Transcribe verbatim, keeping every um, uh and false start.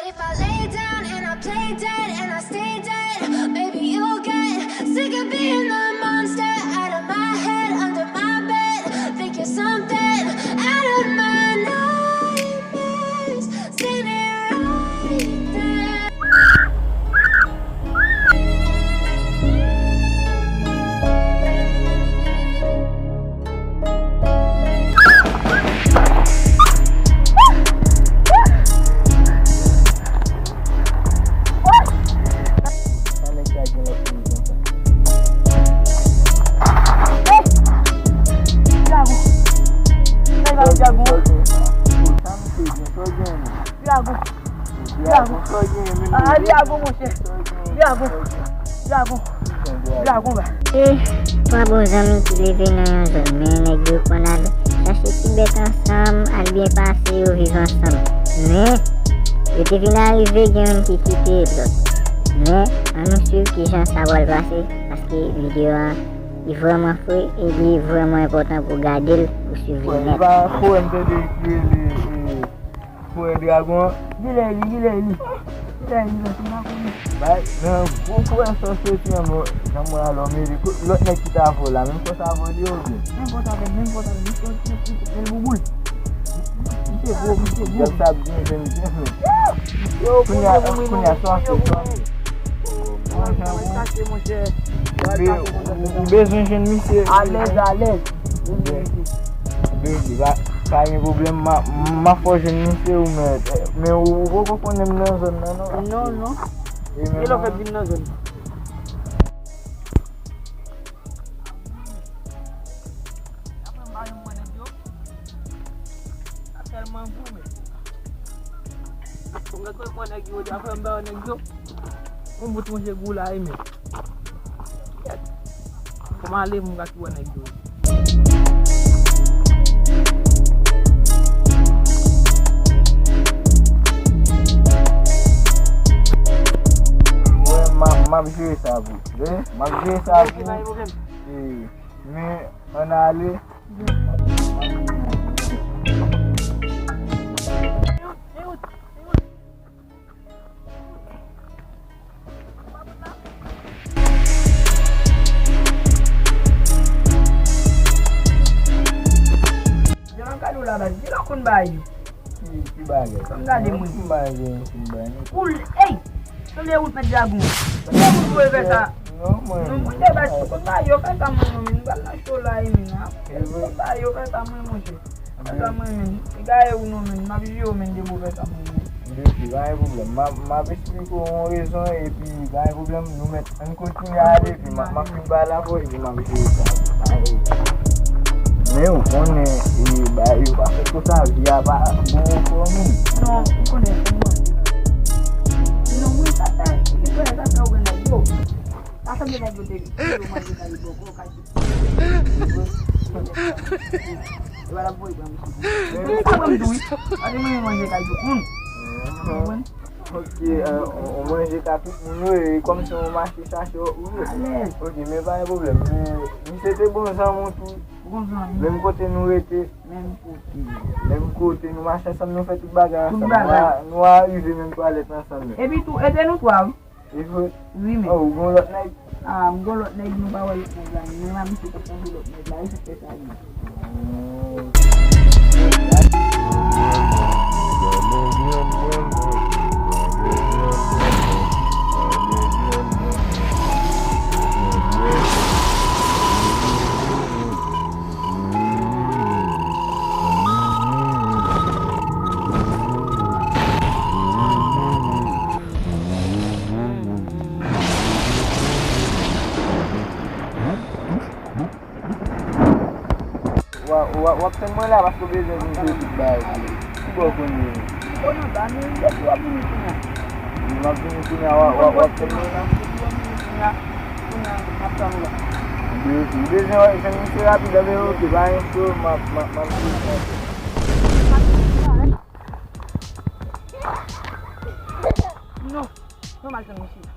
If I lay down and I play dead and I stay dead, maybe you'll get sick of being the monster out of my head, under my bed. Think you're something out of my nightmares. Standing right there. Sa nèg sa gen lòt moun konsa. Dragon. Sa gen, dragon. Sa misye gen, sa gen. Dragon. Dragon. Ah, dragon, monchè. Dragon. Dragon. Dragon, ba. E twa bon zanmi ki leve nan yon zòn, men nèg yo konn al chache ti bèt ansanm, al byen pase, yo viv ansanm. Men, yo te vin arive, gen youn ki kite lòt. Men, ann nou swiv kijan sa pral pase, paske videyo a, li vrèman fre, e li vrèman enpòtan pou gade l, pou swiv li nèt. Frè dragon an. Kilè li, kilè li? Kilè li, mwen pa konnen. Bay, nan gwo frè sa soti an, bon, jan mwen alò, men li, lòt nèg ki ta avè w la, menm fòs avè w li ye oubyen? Menm fòs avè m, menm fòs avè m, li soti, li soti, men l bouboul. Misye gwo, misye gwo. Djab sa ap byen jwenn byen fre. Yo, kounye a, kounye a, sa w ap fè, sa w ap fè? Ou be-, ou, ou bezwen jwenn misye. Alèz, alèz. Be-, be-, pa, pa gen pwoblèm, m a, m a fè w jwenn misye ou mèt. Men ou, ou poko konnen m nan zòn nan, non? Non, non. E lè w fèk vin nan zòn nan? Apre m pa janm wè nèg yo. Sa tèlman goumen. Fò m gad kòman nèg yo, apre m pa wè nèg yo. Yon bout manje gou la, e men. Kèt. Fò m ale, m gad ki wè nèg yo. Wè, m a, m ap jere sa pou ou. Wi, m ap jere sa pou ou. E, men, ann ale. Jan m ap gade w la, baz, kilè w konn bay yo? Ki, ki bagay? Fè m gade mwen. Ki bagay, ki bagay? Koul, ey! Tande wout mèt dragon. Tande wout voye fè sa. Non, mwen. Non, mwen de baz, si w konn bay yo, fè sa mwen, non, men. M pral nan cho la, e men, a. Si w konn bay yo, fè sa mwen, monchè. Fè sa mwen, men. E gaye ou non, men. M ap jwe w, men, depi w fè sa mwen, men. Depi, pa gen pwoblèm. M ap, m ap eksplike w yon rezon, epi pa gen pwoblèm, nou mèt ann kontinye ale, epi m ap, m ap fin pale avè w, epi m ap jere sa. Pa gen pwoblèm. Men ou konnen, e, bagay yo pa fèt konsa, vi a pa bon fòm. Non, ou konnen, se mwen. Non, mwen, sa fè, se vrè, sa fè ou gen nèg yo. Sa sanble nèg yo te, yo manje kay bòkò, kay tout. E pa la voye pran misye. Sa mwen tou, wi. Pase mwen manje kay tout moun. Konprann? Ok, euh, ou manje ka tout moun, wi, e kòmsi yon mache chache w, wi. Alèz. Ok, men pa gen pwoblèm. Men misye te bon zanmi w tou. Bon zanmi. Menm kote nou rete. Menm kote. Menm kote, nou mache ansanm, nou fè tout bagay ansanm. Tout bagay. Nou a, nou a rive menm twalèt ansanm. Epi tou, e te nou twa, wi. E vre? Wi, men. Oh, ou gon lòt nèg? Ah, m gon lòt nèg, nou pa wè lòt nèg la. Men la, misye te chanje lòt nèg la, e sa k fè sa, wi. W a, w a, w ap tann mwen la paske w bezwen vin jwe tout bagay. Ki bò w konn ye? M konn anba, men depi w ap vini kounye a. M ap vini kounye a, w a, w a, w ap tann mwen la? Depi w ap vini kounye a, kounye a, m ap tann ou la. Depi w bezwen wè, jwenn misye rapid, anben ok, pa gen cho, m ap, m ap, m ap vini. Non, non, m al tann misye.